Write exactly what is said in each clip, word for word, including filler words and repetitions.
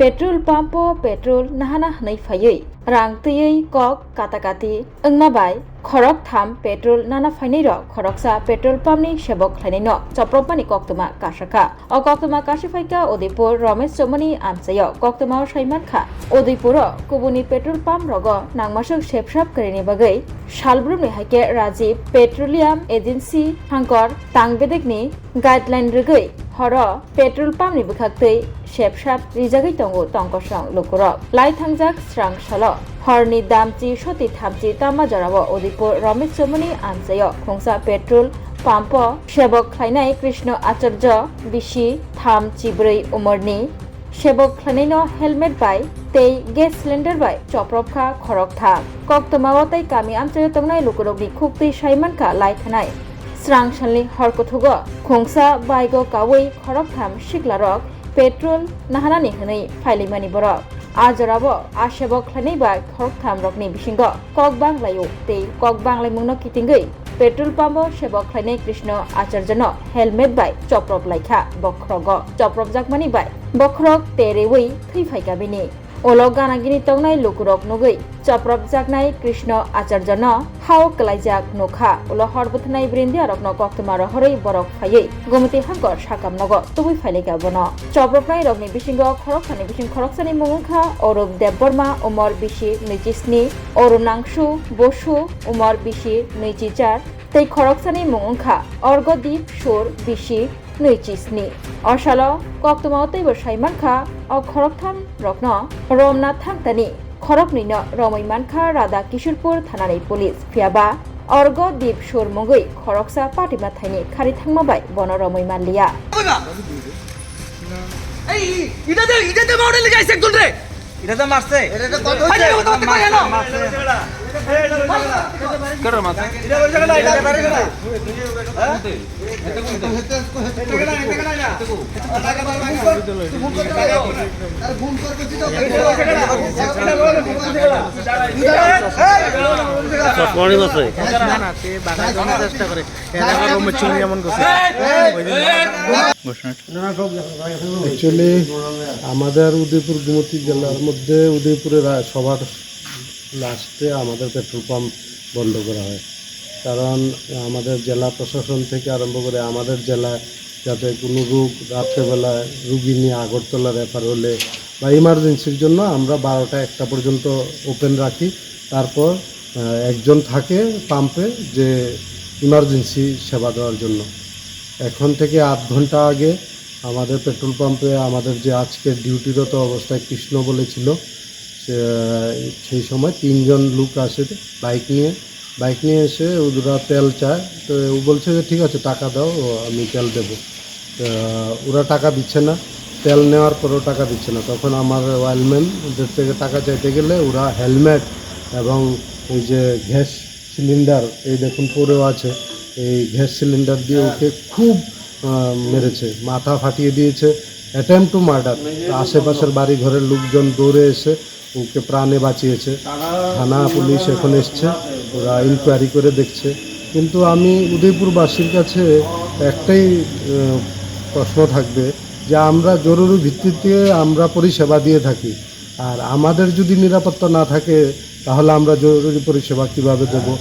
Petrol pump o petrol nahana hwnwi phaiwi rang twiwi kok katakati wngma bai khoroktham petrol nana phainairok khoroksa petrol pump ni sebok khlainaino chopropmani koktwma kasakha. O koktwma kasiphai kha Udaipur Ramesh Chowmani amchaio. Koktwmao saimankha, Udaipuro kubuni petrol pump rogo nangmaswk sepsap kwrwini bagwi salbrumni haikhe Rajiv Petroleum Agency hangkor tangbedekni guideline rwgwi horo petrol pump ni bwkhaktwi sepsap rijagwi tongo tongkosong lukurok. Lai thangjak srang salo horni damchi soti thamchi tama jorao Udaipur Ramesh Chowmani amchaio khungsa petrol pump o sebok khlainai Krishna Acharya bisi tham chibrwi umorni sebok khlainaino helmet bai tei gas cylinder bai chopropkha khoroktham. Koktwmao tei kami amchaio tongnai lukurokni khuktwi saimankha lai thanai srang salni hor kuthugo khungsa bike o kaui khoroktham siklarok petrol nahanani hwnwi phailaimani borok. A jorao a sebok khlainai bai khoroktham rokni bisingo kok banglaio tei kok banglaimungno kitingwi petrol pump o sebok khlainai Krishna Acharya no helmet bai choprop laikha bokhrogo. Chopropjakmani bai bokhorok terewi thwi phaikha bini. Ulo ganagini tongnai lukurok nugwi chopropjaknai Krishna Acharya no hao kwlaijak nukha. Ulo hor bwtharnai brindiarokno koktwma rohorwi borok phaiwi Gomoti hangkor sakam nogo tubui phailaikha bono. Chopropnairokni bisingo khoroksani bising khoroksani mung wngkha Orup Debbarma, umor bisi nwichi sni, Orunangshu Bosu, umor bisi nwichi char, tei khoroksani mung wngkha Orgodip Sur, bisi nwichi sni. O salo koktwmao teibo saimankha, o khoroktham rokno romna thangtani khoroknwino romwi mankha Radha Kishorpur thanani police. Phiyaba Orgo Dip Sur mungwi khoroksa patima thaini khari thangma bai bono romwi manliya. এই ইটাতে ইটাতে মাউরে লেগে আইছে একজন রে। ইটাতে মারছে। এটা তো কত আরে, হইছে? ও তো মারছে, মারছে। মারছে। কারো মারছে। এটা হইছে না, এটা হইছে না। হ্যাঁ? না, না, তে বাগার জন্য চেষ্টা করে। এলাকার রুমে চুরি এমন করছে। অ্যাকচুয়ালি আমাদের উদয়পুর গোমতী জেলার মধ্যে উদয়পুরে রা-, সবার লাস্টে আমাদের পেট্রোল পাম্প বন্ধ করা হয়। কারণ আমাদের জেলা প্রশাসন থেকে আরম্ভ করে আমাদের জেলায় যাতে কোনো রোগ রাত্রেবেলা রুগী নিয়ে আগরতলা রেফার হলে বা ইমার্জেন্সির জন্য আমরা বারোটা একটা পর্যন্ত ওপেন রাখি। তারপর, আহ, একজন থাকে পাম্পে যে ইমার্জেন্সি সেবা দেওয়ার জন্য। এখন থেকে আধ ঘন্টা আগে আমাদের পেট্রোল পাম্পে আমাদের যে আজকের ডিউটিরত অবস্থায় কৃষ্ণ বলেছিল, সে, সেই সময় তিনজন লোক আসে বাইক নিয়ে। বাইক নিয়ে এসে ওরা তেল চায়, তো ও বলছে যে, "ঠিক আছে, টাকা দাও, আমি তেল দেবো।" তো ওরা টাকা দিচ্ছে না, তেল নেওয়ার পরও টাকা দিচ্ছে না। তখন আমার ওয়্যারম্যান ওদের থেকে টাকা চাইতে গেলে ওরা হেলমেট এবং এই যে গ্যাস সিলিন্ডার, এই দেখুন পড়েও আছে, এই গ্যাস সিলিন্ডার দিয়ে ওকে খুব, আহ, মেরেছে, মাথা ফাটিয়ে দিয়েছে, অ্যাটেম্প টু মার্ডার। আশেপাশের বাড়ি ঘরের লোকজন দৌড়ে এসে ওকে প্রাণে বাঁচিয়েছে। থানা পুলিশ এখন এসছে, ওরা ইনকোয়ারি করে দেখছে। কিন্তু আমি উদয়পুরবাসীর কাছে একটাই, আহ, প্রশ্ন থাকবে যে আমরা জরুরি ভিত্তিতে আমরা পরিষেবা দিয়ে থাকি, আর আমাদের যদি নিরাপত্তা না থাকে, তাহলে আমরা জরুরি পরিষেবা কিভাবে দেব?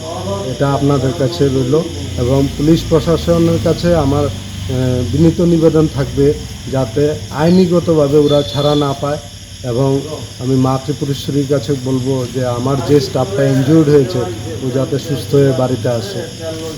এটা আপনাদের কাছে রইল। এবং পুলিশ প্রশাসনের কাছে আমার, আহ, বিনীত নিবেদন থাকবে, যাতে আইনিগতভাবে ওরা ছাড়া না পায়। এবং আমি মা ত্রিপুরেশ্বরীর কাছে বলবো যে আমার যে স্টাফটা ইনজুর্ড হয়েছে, ও যাতে সুস্থ হয়ে বাড়িতে আসে।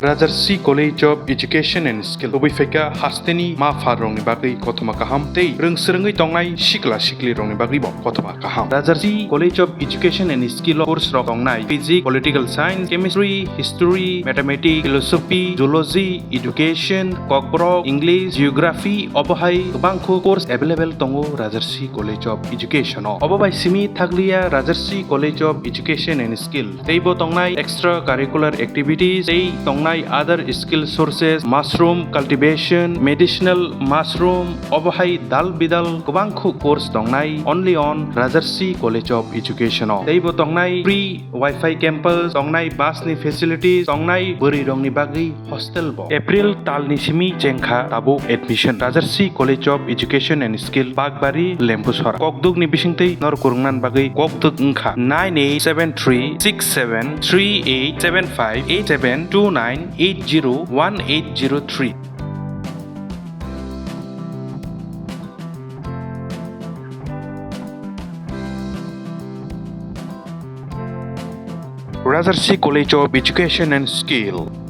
Rajarsi College of Education and Skill tubui phaikha hasteni ma pharrokni bagwi kothoma kaham tei rwngswrwngwi tongnai sikla siklirokni bagwibo kothoma kaham. Rajarsi College of Education and Skill o course rok tongnai Physics, Political Science, Chemistry, History, Mathematics, Philosophy, Zoology, Education, Kokborok, English, Geography, obo hai kwbangkhu course available tongo Rajarsi College of Education o. Obo bai simi thakliya Rajarsi College of Education and Skill. Teibo tongnai extra curricular activities, tei tongnai other skill sources, mushroom cultivation, medicinal mushroom, obo hai dal bidal kwbangkhu course tongnai only on Rajarsi College of Education o. Teibo tongnai free Wi-Fi campus, tongnai bus ni facilities, tongnai bwrwi rokni bagwi hostel bo. April tal ni simi chengkha tabuk admission. Rajarsi College of Education and Skill, Bakbari, Lembusora. Kokduk bisingtwi norok kwrwngna bagwi kokdwk wngkha nine eight seven three six seven three eight seven five eight seven two nine eight zero one eight zero three. Rajarsi College of Education and Skill.